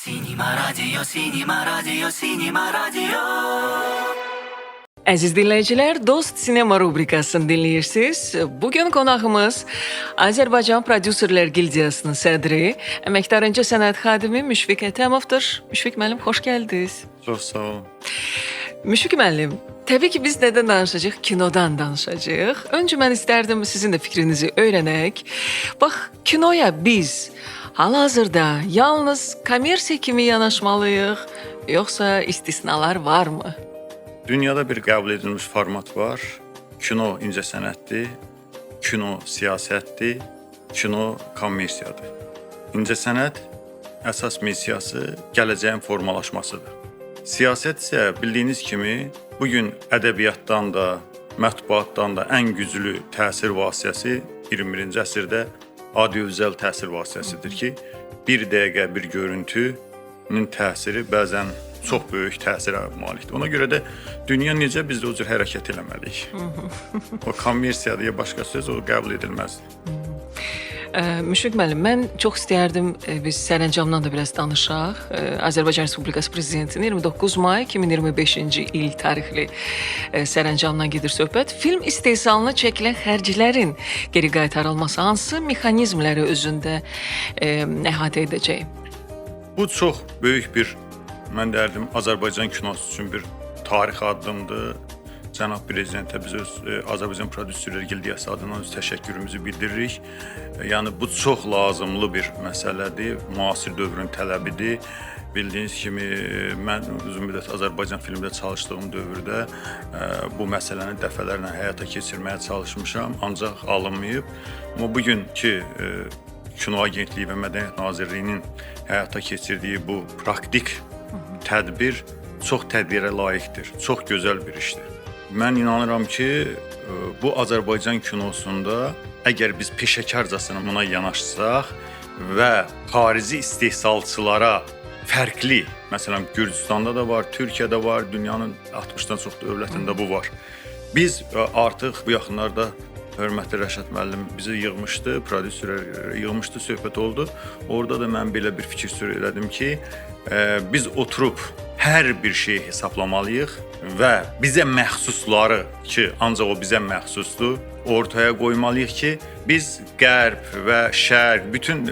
Sinema Radio, Sinema Radio, Sinema Radio. Əziz dinləyicilər, Dost Sinema rubrikasını dinləyirsiniz. Bugün qonağımız Azərbaycan Prodüserlər Gildiyasının sədri, əməkdar incəsənət xadimi Müşfiq Ətəmovdur. Müşfiq müəllim, xoş gəldiniz. Çox sağ olun. Müşfiq müəllim, təbii ki biz nədən danışacağıq? Kinodan danışacağıq. Öncə mən istərdim sizin də fikrinizi öyrənək. Bax, kinoya biz hal-hazırda yalnız kommersiya kimi yanaşmalıyıq, yoxsa istisnalar varmı? Dünyada bir qəbul edilmiş format var. Kino incəsənətdir, kino siyasətdir, kino kommersiyadır. İncəsənət əsas missiyası gələcəyin formalaşmasıdır. Siyasət isə bildiyiniz kimi bu gün ədəbiyyatdan da, mətbuatdan da ən güclü təsir vasitəsi 21-ci əsrdə audiovizual təsir vasitəsidir ki, bir dəqiqə bir görüntünün təsiri bəzən çox böyük təsirə malikdir. Ona görə də dünya necə biz də o cür hərəkət eləməliyik. O kommersiya deyə başqa söz o qəbul edilməzdir. Müşfiq müəllim, mən çox istəyərdim biz sərəncamdan da biraz danışaq. Azərbaycan Respublikası Prezidentinin 29 may 2025-ci il tarixli sərəncamdan gedir söhbət. Film istehsalına çəkilən xərclərin geri qaytarılması hansı mexanizmləri özündə əhatə edəcək? Bu çox böyük bir, mən deyərdim, Azərbaycan kinosu üçün bir tarixi addımdır. Cənab Prezidentə biz öz Azərbaycan Prodüserlər Gildiyası adından öz təşəkkürümüzü bildiririk. Yəni bu çox lazımlı bir məsələdir, müasir dövrün tələbidir. Bildiyiniz kimi mən uzun müddət Azərbaycan filmdə çalışdığım dövrdə bu məsələni dəfələrlə həyata keçirməyə çalışmışam, ancaq alınmayıb. Amma bugünkü Kino Agentliyi və Mədəniyyət Nazirliyinin həyata keçirdiyi bu praktik tədbir çox təqdirə layiqdir, çox gözəl bir işdir. Mən inanıram ki, bu Azərbaycan kinosunda əgər biz peşəkarcasına buna yanaşsaq və xarici istehsalçılara fərqli, məsələn Gürcüstanda da var, Türkiyədə var, dünyanın 60-dan çox dövlətində bu var. Biz artıq bu yaxınlarda hörmətli Rəşad müəllim bizi yığmışdı, prodüserlər yığmışdı, söhbət oldu. Orada da mən belə bir fikir sür elədim ki, biz oturub hər bir şeyi hesablamalıyıq və bizə məxsusları ki, ancaq o bizə məxsusdur, ortaya qoymalıyıq ki, biz Qərb və Şərq, bütün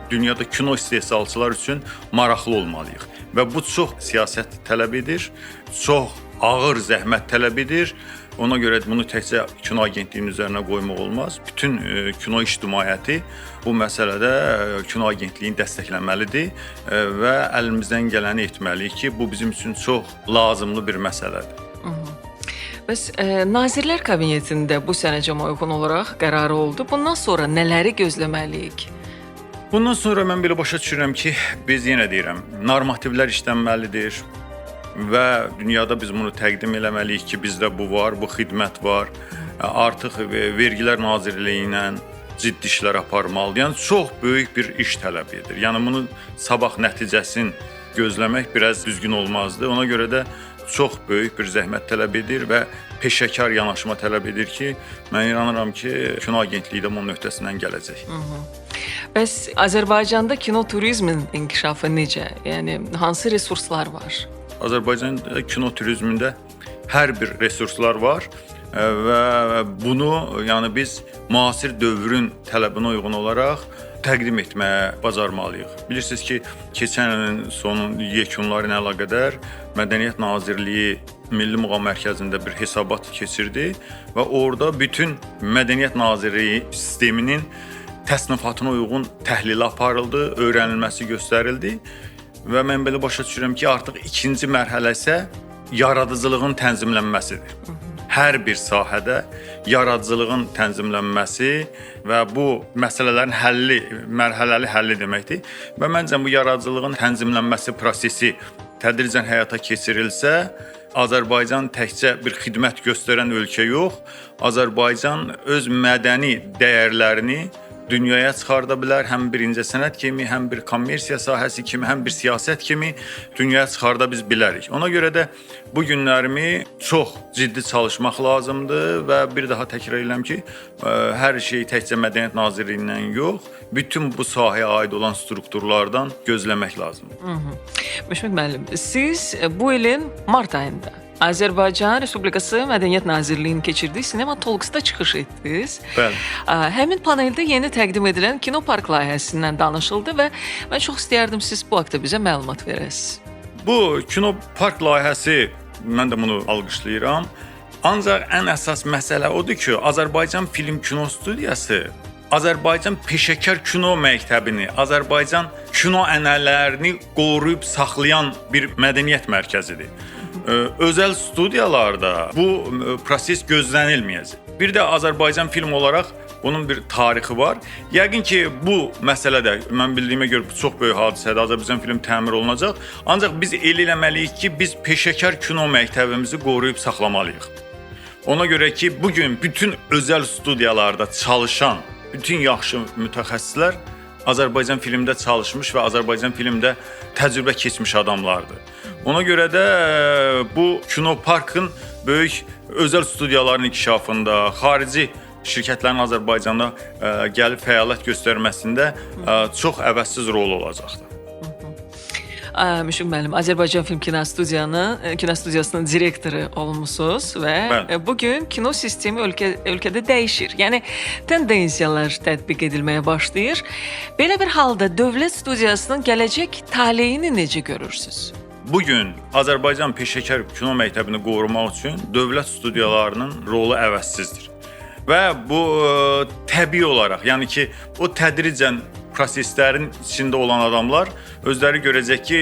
dünyada kino istehsalçılar üçün maraqlı olmalıyıq. Və bu çox siyasət tələb edir, çox ağır zəhmət tələb edir. Ona görə bunu təkcə Kino Agentliyinin üzərinə qoymaq olmaz. Bütün kino ictimaiyyəti bu məsələdə Kino Agentliyini dəstəkləməlidir və əlimizdən gələni etməliyik ki, bu bizim üçün çox lazımlı bir məsələdir. Bəs Nazirlər Kabinetində bu sərəncama uyğun olaraq qərarı oldu. Bundan sonra nələri gözləməliyik? Bundan sonra mən belə başa düşürəm ki, biz yenə deyirəm, normativlər işlənməlidir və dünyada biz bunu təqdim eləməliyik ki, bizdə bu var, bu xidmət var. Artıq Vergilər Nazirliyi ilə ciddi işlər aparmalıdır. Yəni çox böyük bir iş tələb edir. Yəni bunun sabah nəticəsini gözləmək biraz düzgün olmazdı. Ona görə də çox böyük bir zəhmət tələb edir və peşəkar yanaşma tələb edir ki, mən inanıram ki, Kino Agentliyi də bunun öhdəsindən gələcək. Bəs Azərbaycanda kino turizmin inkişafı necə? Yəni hansı resurslar var? Azərbaycan kino turizmində hər bir resurslar var və bunu yəni biz müasir dövrün tələbinə uyğun olaraq təqdim etməyə bacarmalıyıq. Bilirsiniz ki, keçən ilin sonun yekunları ilə əlaqədar Mədəniyyət Nazirliyi Milli Muğam Mərkəzində bir hesabat keçirdi və orada bütün Mədəniyyət Nazirliyi sisteminin təsnifatına uyğun təhlili aparıldı, öyrənilməsi göstərildi. Və mən belə başa düşürəm ki, artıq ikinci mərhələ isə yaradıcılığın tənzimlənməsidir. Hər bir sahədə yaradıcılığın tənzimlənməsi və bu məsələlərin həlli, mərhələli həlli deməkdir. Və məncə bu yaradıcılığın tənzimlənməsi prosesi tədricən həyata keçirilsə, Azərbaycan təkcə bir xidmət göstərən ölkə yox, Azərbaycan öz mədəni dəyərlərini dünyaya çıxarda bilər, həm bir incəsənət kimi, həm bir kommersiya sahəsi kimi, həm bir siyasət kimi dünyaya çıxarda biz bilərik. Ona görə də bu günlərimi çox ciddi çalışmaq lazımdır və bir daha təkrar edirəm ki, hər şey təkcə Mədəniyyət Nazirliyindən yox, bütün bu sahəyə aid olan strukturlardan gözləmək lazımdır. Müşfiq müəllim, siz bu ilin mart ayında Azərbaycan Respublikası Mədəniyyət Nazirliyinin keçirdiyi Sinema Talks-da çıxış etdiniz. Bəli. Həmin paneldə yeni təqdim edilən Kinopark layihəsindən danışıldı və mən çox istəyərdim siz bu haqda bizə məlumat verəsiniz. Bu Kinopark layihəsi, mən də bunu alqışlayıram. Ancaq ən əsas məsələ odur ki, Azərbaycan Film Kino Studiyası Azərbaycan peşəkar kino məktəbini, Azərbaycan kino ənənələrini qoruyub saxlayan bir mədəniyyət mərkəzidir. Özəl studiyalarda bu proses gözlənilməyəcək. Bir də Azərbaycan film olaraq bunun bir tarixi var. Yəqin ki, bu məsələdə mən bildiyimə görə bu çox böyük hadisədir. Azərbaycan film təmir olunacaq. Ancaq biz elə eləməliyik ki, biz peşəkar kino məktəbimizi qoruyub saxlamalıyıq. Ona görə ki, bu gün bütün özəl studiyalarda çalışan bütün yaxşı mütəxəssislər Azərbaycan filmdə çalışmış və Azərbaycan filmdə təcrübə keçmiş adamlardır. Ona görə də bu Kinoparkın böyük özəl studiyaların inkişafında, xarici şirkətlərin Azərbaycanda gəlib fəaliyyət göstərməsində çox əvəzsiz rol olacaqdır. Müşfiq müəllim, Azərbaycan Film Kinostudiyasının direktoru olmusunuz və Bəli. Bugün kino sistemi ölkədə dəyişir. Yəni tendensiyalar tətbiq edilməyə başlayır. Belə bir halda dövlət studiyasının gələcək taleyini necə görürsüz? Bu gün Azərbaycan peşəkar kino məktəbini qorumaq üçün dövlət studiyalarının rolu əvəzsizdir. Və bu təbii olaraq, yəni ki, o tədricən proseslərin içində olan adamlar özləri görəcək ki,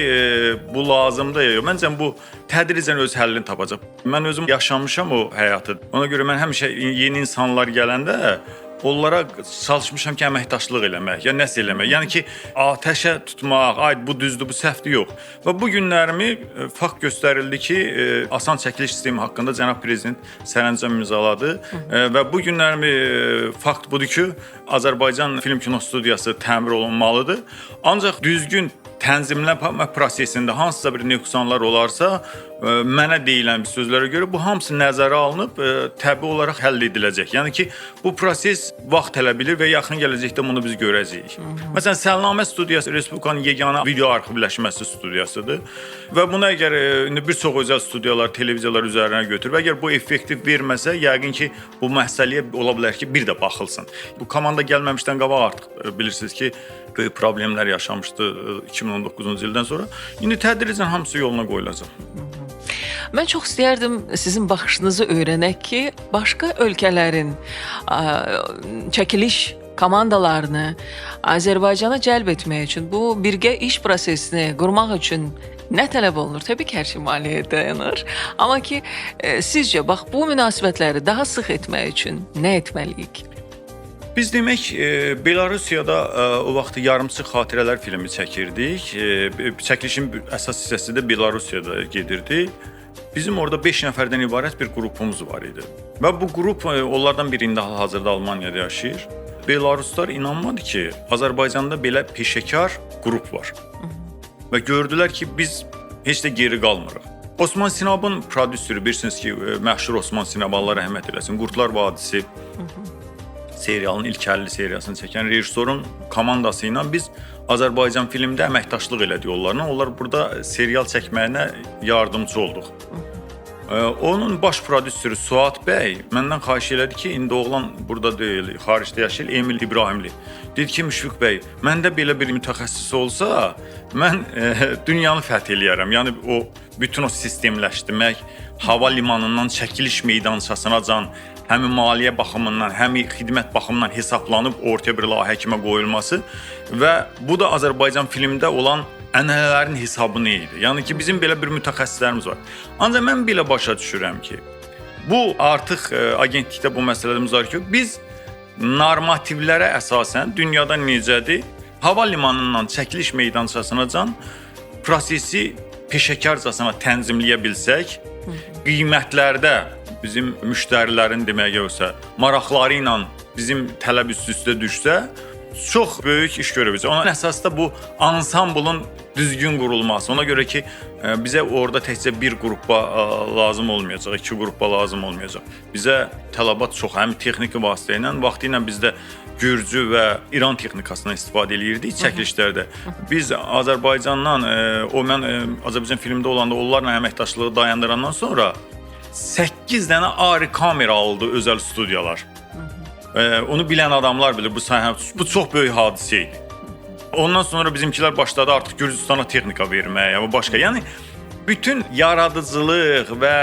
bu lazımdır ya yox. Məncə bu tədricən öz həllini tapacaq. Mən özüm yaşamışam o həyatı. Ona görə mən həmişə yeni insanlar gələndə onlara çalışmışam ki, əməkdaşlıq eləmək, ya nəsə eləmək. Yəni ki, atəşə tutmaq, ay bu düzdür, bu səhvdir, yox. Və bu günlərimi fakt göstərildi ki, asan çəkiliş sistemi haqqında cənab prezident sərəncam imzaladı. Və bu günlərimi fakt budur ki, Azərbaycan Film Kino Studiyası təmir olunmalıdır. Ancaq düzgün tənzimləmə prosesində hansısa bir nöqsanlar olarsa, mənə deyilən bir sözlərə görə bu hamısı nəzərə alınıb təbii olaraq həll ediləcək. Yəni ki, bu proses vaxt tələb edir və yaxın gələcəkdə bunu biz görəcəyik. Məsələn, Səlnamə studiyası Respublikanın yeganə video arxivləşməsi studiyasıdır və bunu əgər indi bir çox özəl studiyalar, televiziyalar üzərinə götürüb, əgər bu effektiv verməsə, yəqin ki, bu məsələyə ola bilər ki, bir də baxılsın. Bu komanda gəlməmişdən qabaq artıq bilirsiniz ki, böyük problemlər yaşamışdı 2019-cu ildən sonra. İndi tədricən hamısı yoluna qoyulacaq. Mən çox istəyərdim sizin baxışınızı öyrənək ki, başqa ölkələrin çəkiliş komandalarını Azərbaycana cəlb etmək üçün, bu birgə iş prosesini qurmaq üçün nə tələb olunur? Təbii ki, hər şey maliyyəyə dayanır. Amma ki, sizcə, bax, bu münasibətləri daha sıx etmək üçün nə etməliyik? Biz demək, Belarusiyada o vaxt Yarımçıq Xatirələr filmi çəkirdik. Çəkilişin əsas hissəsi də Belarusiyada gedirdi. Bizim orada 5 nəfərdən ibarət bir qrupumuz var idi. Və bu qrup onlardan biri indi hal-hazırda Almaniyada yaşayır. Belaruslar inanmadı ki, Azərbaycanda belə peşəkar qrup var. Və gördülər ki, biz heç də geri qalmırıq. Osman Sinabın prodüseri, bilirsiniz ki, məşhur Osman Sinab, Allah rəhmət eləsin, Qurtlar Vadisi serialının ilk 50 seriyasını çəkən rejissorun komandası ilə biz Azərbaycan filmdə əməkdaşlıq elədik onlarla. Onlar burada serial çəkməyinə yardımçı olduq. Onun baş prodüseri Suat bəy məndən xahiş elədi ki, indi oğlan burada deyil, xaricdə yaşayır, Emil İbrahimli. Dedi ki, Müşfiq bəy, məndə belə bir mütəxəssis olsa, mən dünyanı fəth eləyərəm. Yəni o bütün o sistemləşdirmək, hava limanından çəkiliş meydançasına can, həm maliyyə baxımından, həm xidmət baxımından hesablanıb ortaya bir layihə kimi qoyulması və bu da Azərbaycan filmdə olan ənənələrin hesabını idi. Yəni ki, bizim belə bir mütəxəssislərimiz var. Ancaq mən belə başa düşürəm ki, bu artıq agentlikdə bu məsələdə müzakirə biz normativlərə əsasən dünyada necədir, hava limanından çəkiliş meydançasına can prosesi peşəkarcasına tənzimləyə bilsək, qiymətlərdə bizim müştərilərin demək olsa maraqları ilə bizim tələb üst-üstə düşsə, Çox böyük iş görə biləcək. Ona əsas da bu ansamblın düzgün qurulması. Ona görə ki, bizə orada təkcə bir qrupa lazım olmayacaq, iki qrupa lazım olmayacaq. Bizə tələbat çox, həm texniki vasitə ilə, vaxtı ilə bizdə Gürcü və İran texnikasından istifadə eləyirdik çəkilişlərdə. Biz Azərbaycandan, o mən Azərbaycan filmdə olanda onlarla əməkdaşlığı dayandırandan sonra 8 dənə ARRI kamera aldı özəl studiyalar. Onu bilən adamlar bilir, bu sahə, bu çox böyük hadisə idi. Ondan sonra bizimkilər başladı artıq Gürcüstana texnika verməyə və başqa. Yəni bütün yaradıcılıq və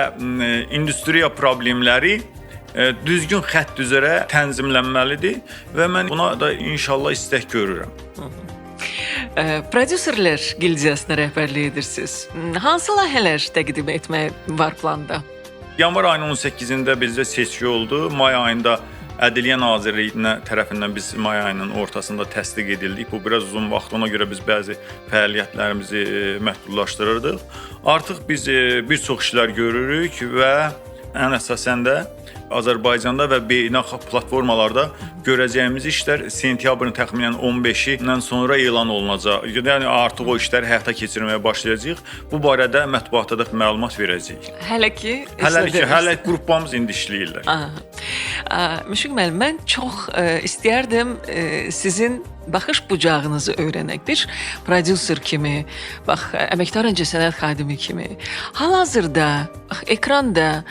industriya problemləri düzgün xətt üzrə tənzimlənməlidir və mən buna da inşallah istək görürəm. Prodüserlər gildiyasına rəhbərlik edirsiniz. Hansı layihələr təqdim etmək var planda? Yanvar ayının 18-də bizdə seçki oldu. May ayında Ədliyyə Nazirliyinə tərəfindən biz may ayının ortasında təsdiq edildik. Bu biraz uzun vaxt, ona görə biz bəzi fəaliyyətlərimizi məhdudlaşdırırdıq. Artıq biz bir çox işlər görürük və ən əsasən də Azərbaycanda və beynəlxalq platformalarda görəcəyimiz işlər sentyabrın təxminən 15-dən sonra elan olunacaq. Yəni artıq o işləri həyata keçirməyə başlayacağıq. Bu barədə mətbuatda da məlumat verəcəyik. Hələ ki, hələ qrupamız indi işləyirlər. Müşfiq müəllim, mən çox istəyərdim sizin baxış bucağınızı öyrənək. Bir prodüser kimi, bax, əməkdar incəsənət xadimi kimi. Hal-hazırda bax, ekranda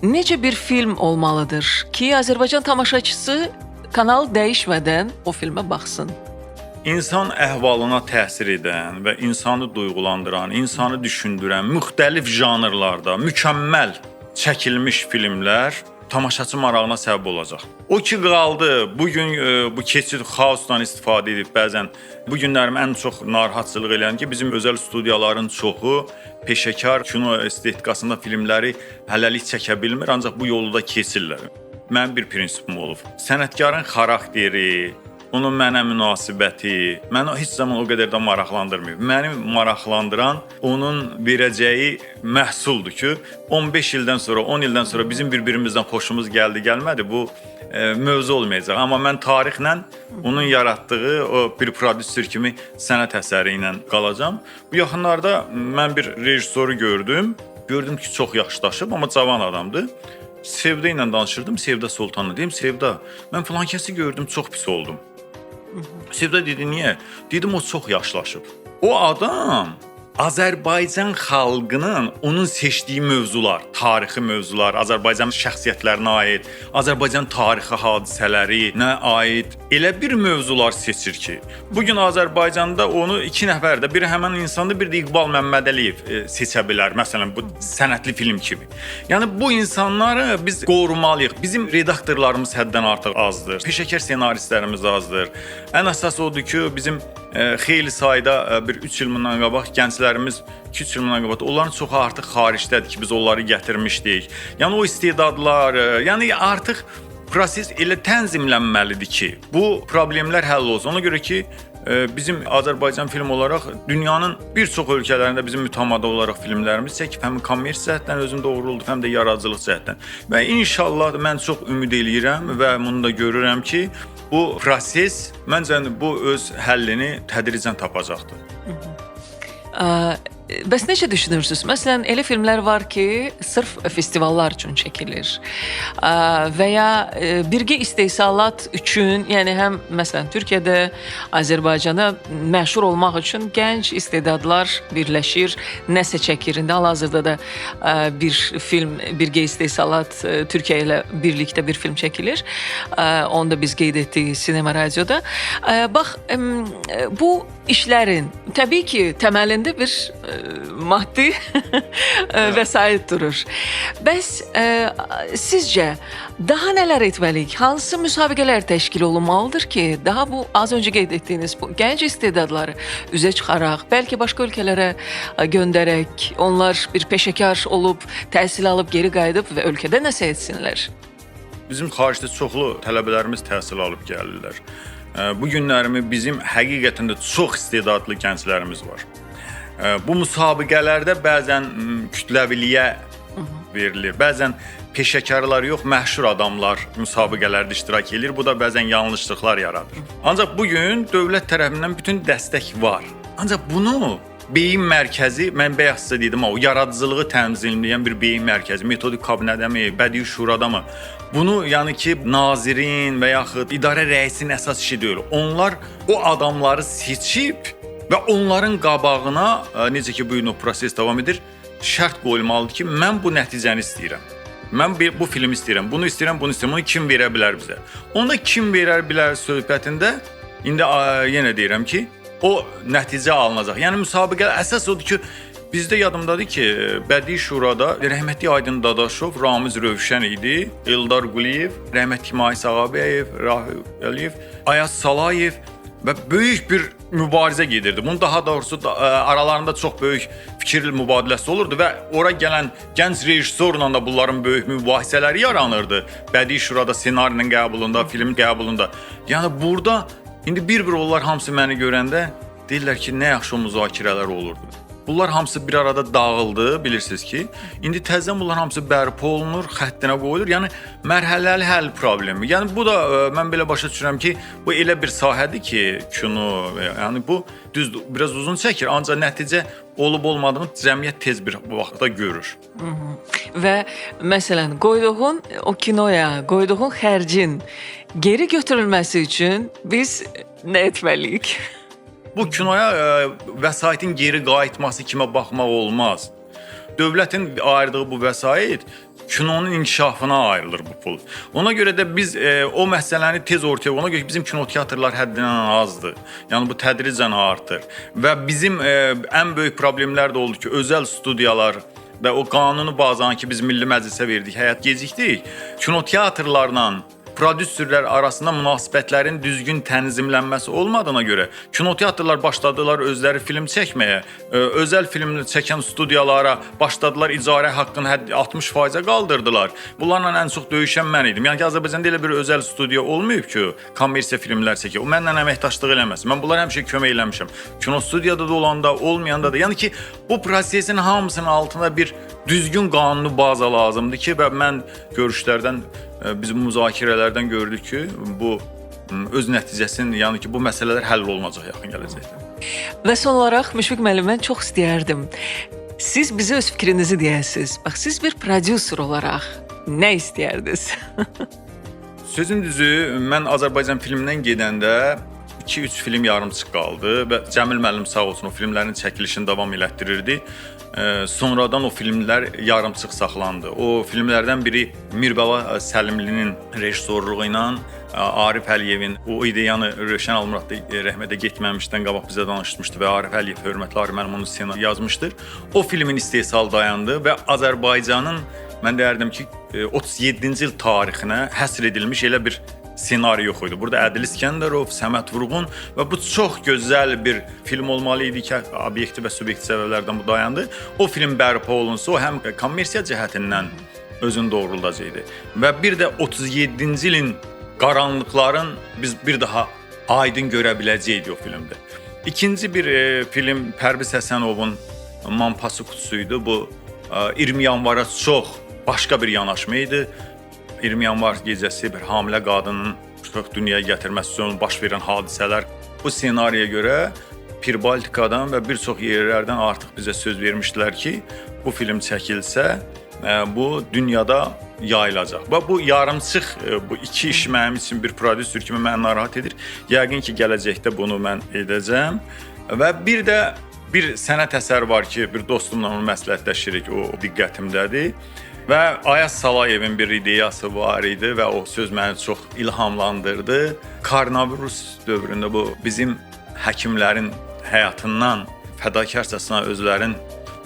necə bir film olmalıdır ki, Azərbaycan tamaşaçısı kanal dəyişmədən o filmə baxsın? İnsan əhvalına təsir edən və insanı duyğulandıran, insanı düşündürən müxtəlif janrlarda mükəmməl çəkilmiş filmlər tamaşaçı marağına səbəb olacaq. O ki qaldı, bu gün bu keçid xaosdan istifadə edib bəzən bu günlərim ən çox narahatçılıq eləyən ki, bizim özəl studiyaların çoxu peşəkar kino estetikasında filmləri hələlik çəkə bilmir, ancaq bu yolu da keçirlər. Mənim bir prinsipim olub. Sənətkarın xarakteri, onun mənə münasibəti məni heç zaman o qədər də maraqlandırmıyor. Məni maraqlandıran onun verəcəyi məhsuldur ki, 15 ildən sonra, 10 ildən sonra bizim bir-birimizdən xoşumuz gəldi, gəlmədi, bu mövzu olmayacaq. Amma mən tarixlə onun yaratdığı o bir prodüser kimi sənət əsəri ilə qalacam. Bu yaxınlarda mən bir rejissoru gördüm. Gördüm ki, çox yaşdaşıb, amma cavan adamdır. Sevda ilə danışırdım, Sevda Sultanla. Deyim, Sevda, mən filan kəsi gördüm, çox pis oldum. Sevda dedi, niyə? Dedim, o çox yaşlaşıb. O adam Azərbaycan xalqının onun seçdiyi mövzular, tarixi mövzular, Azərbaycan şəxsiyyətlərinə aid, Azərbaycan tarixi hadisələrinə aid elə bir mövzular seçir ki, bugün Azərbaycanda onu iki nəfər də, biri həmin insandır, bir də İqbal Məmmədəliyev seçə bilər, məsələn, bu sənətli film kimi. Yəni bu insanları biz qorumalıyıq. Bizim redaktorlarımız həddən artıq azdır, peşəkar senaristlərimiz azdır. Ən əsas odur ki, bizim xeyli sayda bir 3 il bundan qabaq gənclərimiz, 2-3 il bundan qabaq, onların çoxu artıq xaricdədir ki, biz onları gətirmişdik. Yəni o istedadlar, yəni artıq proses elə tənzimlənməlidir ki, bu problemlər həll olsun. Ona görə ki, bizim Azərbaycan film olaraq dünyanın bir çox ölkələrində bizim mütəmadi olaraq filmlərimiz çəkib, həm kommersiya cəhətdən özünü doğruldu, həm də yaradıcılıq cəhətdən. Və inşallah mən çox ümid eləyirəm və bunu da görürəm ki, bu proses məncə bu öz həllini tədricən tapacaqdır. Bəs necə düşünürsünüz? Məsələn, elə filmlər var ki, sırf festivallar üçün çəkilir. Və ya birgə istehsalat üçün, yəni həm məsələn Türkiyədə, Azərbaycanda məşhur olmaq üçün gənc istedadlar birləşir, nəsə çəkir. İndi hal-hazırda da bir film, birgə istehsalat Türkiyə ilə birlikdə bir film çəkilir. Onu da biz qeyd etdik Sinema Radioda. Bax, bu işlərin təbii ki, təməlində bir maddi vəsait durur. Bəs sizcə daha nələr etməliyik? Hansı müsabiqələr təşkil olunmalıdır ki, daha bu az öncə qeyd etdiyiniz bu gənc istedadları üzə çıxaraq, bəlkə başqa ölkələrə göndərək, onlar bir peşəkar olub, təhsil alıb geri qayıdıb və ölkədə nəsə etsinlər? Bizim xaricdə çoxlu tələbələrimiz təhsil alıb gəlirlər. Bu günlərimi bizim həqiqətən də çox istedadlı gənclərimiz var. Bu müsabiqələrdə bəzən kütləviliyə verilir, bəzən peşəkarlar yox, məşhur adamlar müsabiqələrdə iştirak eləyir. Bu da bəzən yanlışlıqlar yaradır. Ancaq bu gün dövlət tərəfindən bütün dəstək var. Ancaq bunu beyin mərkəzi, mən bayaq sizə dedim, o yaradıcılığı tənzimləyən bir beyin mərkəzi, metodik kabinetəmi, bədii şuradamı? Bunu yəni ki, nazirin və yaxud idarə rəisinin əsas işi deyil. Onlar o adamları seçib və onların qabağına, necə ki bu gün o proses davam edir, şərt qoyulmalıdır ki, mən bu nəticəni istəyirəm. Mən bu filmi istəyirəm, bunu istəyirəm, bunu istəyirəm. Bunu kim verə bilər bizə? Onda kim verə bilər söhbətində indi yenə deyirəm ki, o nəticə alınacaq. Yəni müsabiqə əsas odur ki, bizdə yadımdadır ki, Bədii Şurada rəhmətli Aydın Dadaşov, Ramiz Rövşən idi, Eldar Quliyev, rəhmətli Mais Ağabəyev, Rahil Əliyev, Ayaz Salayev və böyük bir mübarizə gedirdi. Bunun daha doğrusu aralarında çox böyük fikir mübadiləsi olurdu və ora gələn gənc rejissorla da bunların böyük mübahisələri yaranırdı. Bədii Şurada ssenarinin qəbulunda, filmin qəbulunda. Yəni burada indi bir-bir onlar hamısı məni görəndə deyirlər ki, nə yaxşı o müzakirələr olurdu. Bunlar hamısı bir arada dağıldı, bilirsiniz ki. İndi təzədən bunlar hamısı bərpa olunur, xəttinə qoyulur. Yəni mərhələli həll problemi. Yəni bu da mən belə başa düşürəm ki, bu elə bir sahədir ki, kino, yəni bu düzdür, biraz uzun çəkir, ancaq nəticə olub olmadığını cəmiyyət tez bir vaxtda görür. Və məsələn, qoyduğun o kinoya, qoyduğun xərcin geri götürülməsi üçün biz nə etməliyik? Bu kinoya vəsaitin geri qayıtması kimə baxmaq olmaz. Dövlətin ayırdığı bu vəsait kinonun inkişafına ayrılır bu pul. Ona görə də biz o məsələni tez ortaya, ona görə ki, bizim kinoteatrlar həddindən azdır. Yəni bu tədricən artır. Və bizim ən böyük problemlər də oldu ki, özəl studiyalar və o qanunu bazanı ki, biz Milli Məclisə verdik, həyat gecikdik. Kinoteatrlarla prodüserlər arasında münasibətlərin düzgün tənzimlənməsi olmadığına görə kinoteatrlar başladılar özləri film çəkməyə, özəl film çəkən studiyalara başladılar icarə haqqını 60%-ə qaldırdılar. Bunlarla ən çox döyüşən mən idim. Yəni ki, Azərbaycanda elə bir özəl studiya olmayıb ki, kommersiya filmlər çəkir. O mənlə əməkdaşlıq eləməsin. Mən bunlara həmişə kömək eləmişəm. Kino studiyada da olanda, olmayanda da. Yəni ki, bu prosesin hamısının altında bir düzgün qanuni baza lazımdır ki, və mən görüşlərdən, biz müzakirələrdən gördük ki, bu öz nəticəsini, yəni ki, bu məsələlər həll olunacaq yaxın gələcəkdə. Və son olaraq Müşfiq müəllim, mən çox istəyərdim siz bizə öz fikrinizi deyəsiniz. Bax, siz bir prodüser olaraq nə istəyərdiniz? Sözün düzü, mən Azərbaycan filmindən gedəndə 2-3 film yarımçıq qaldı və Cəmil müəllim sağ olsun o filmlərin çəkilişini davam elətdirirdi. Sonradan o filmlər yarımçıq saxlandı. O filmlərdən biri Mirbəla Səlimlinin rejissorluğu ilə Arif Əliyevin o ideyanı Rövşən Almuradlı rəhmətə getməmişdən qabaq bizə danışmışdı və Arif Əliyev, hörmətli Arif müəllim onu ssenari yazmışdır. O filmin istehsalı dayandı və Azərbaycanın, mən deyərdim ki, 37-ci il tarixinə həsr edilmiş elə bir ssenari yox idi. Burada Ədil İskəndərov, Səməd Vurğun və bu çox gözəl bir film olmalı idi ki, obyektiv və subyektiv səbəblərdən bu dayandı. O film bərpa olunsa, o həm kommersiya cəhətindən özünü doğruldacaqdı. Və bir də 37-ci ilin qaranlıqların biz bir daha aydın görə biləcəyik o filmdə. İkinci bir film Pərviz Həsənovun Mampası qutusu idi. Bu 20 yanvara çox başqa bir yanaşma idi. 20 yanvar gecəsi bir hamilə qadının uşaq dünyaya gətirməsi üçün baş verən hadisələr. Bu ssenariyə görə Pirbaltikadan və bir çox yerlərdən artıq bizə söz vermişdilər ki, bu film çəkilsə, bu dünyada yayılacaq. Və bu yarımçıq, bu iki iş mənim üçün bir prodüser kimi məni narahat edir. Yəqin ki, gələcəkdə bunu mən edəcəm. Və bir də bir sənət əsəri var ki, bir dostumla onu məsləhətləşirik, o diqqətimdədir. Və Ayaz Salayevin bir ideyası var idi və o söz məni çox ilhamlandırdı. Koronavirus dövründə bu bizim həkimlərin həyatından, fədakarcasına özlərin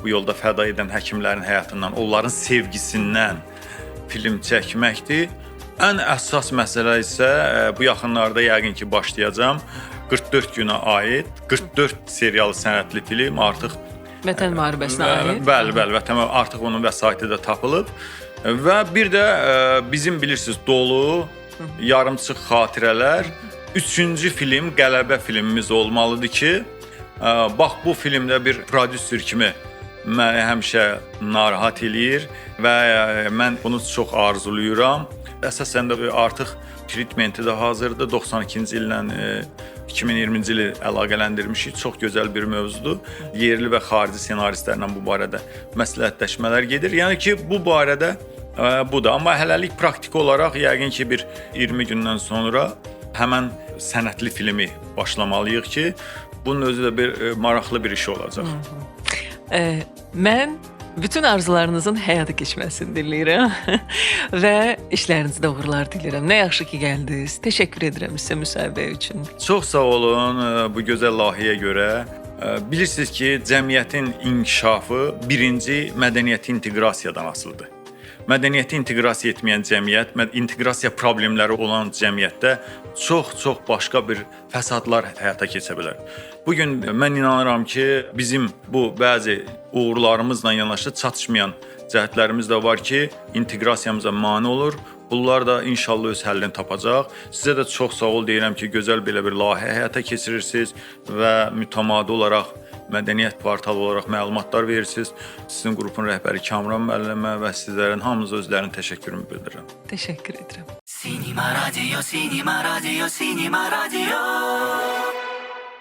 bu yolda fəda edən həkimlərin həyatından, onların sevgisindən film çəkməkdir. Ən əsas məsələ isə bu yaxınlarda yəqin ki başlayacağam. 44 günə aid 44 seriyalı sənətli film artıq Vətən müharibəsinə aid. Bəli, bəli, vətən artıq onun vəsaiti də tapılıb. Və bir də bizim bilirsiniz dolu yarımçıq xatirələr üçüncü film qələbə filmimiz olmalıdır ki, bax bu filmdə bir prodüser kimi məni həmişə narahat eləyir və mən bunu çox arzulayıram. Əsasən də artıq treatmenti də hazırdır. 92-ci illə 2020-ci ili əlaqələndirmişik. Çox gözəl bir mövzudur. Yerli və xarici ssenaristlərlə bu barədə məsləhətləşmələr gedir. Yəni ki, bu barədə budur. Amma hələlik praktiki olaraq yəqin ki, bir 20 gündən sonra həmən sənətli filmi başlamalıyıq ki, bunun özü də bir maraqlı bir iş olacaq. Mən bütün arzularınızın həyata keçməsini diləyirəm və işlərinizdə uğurlar diləyirəm. Nə yaxşı ki gəldiniz. Təşəkkür edirəm sizə müsahibə üçün. Çox sağ olun bu gözəl layihəyə görə. Bilirsiniz ki, cəmiyyətin inkişafı birinci mədəniyyəti inteqrasiyadan asılıdır. Mədəniyyəti inteqrasiya etməyən cəmiyyət, inteqrasiya problemləri olan cəmiyyətdə çox-çox başqa bir fəsadlar həyata keçə bilər. Bu gün mən inanıram ki, bizim bu bəzi uğurlarımızla yanaşı çatışmayan cəhətlərimiz də var ki, inteqrasiyamıza mane olur. Bunlar da inşallah öz həllini tapacaq. Sizə də çox sağ ol deyirəm ki, gözəl belə bir layihə həyata keçirirsiniz və mütəmadi olaraq mədəniyyət portalı olaraq məlumatlar verirsiniz. Sizin qrupun rəhbəri Kamran müəllimə və sizlərin hamınıza özlərinin təşəkkürümü bildirirəm. Təşəkkür edirəm. Sinema Radio, Sinema Radio, Sinema Radio.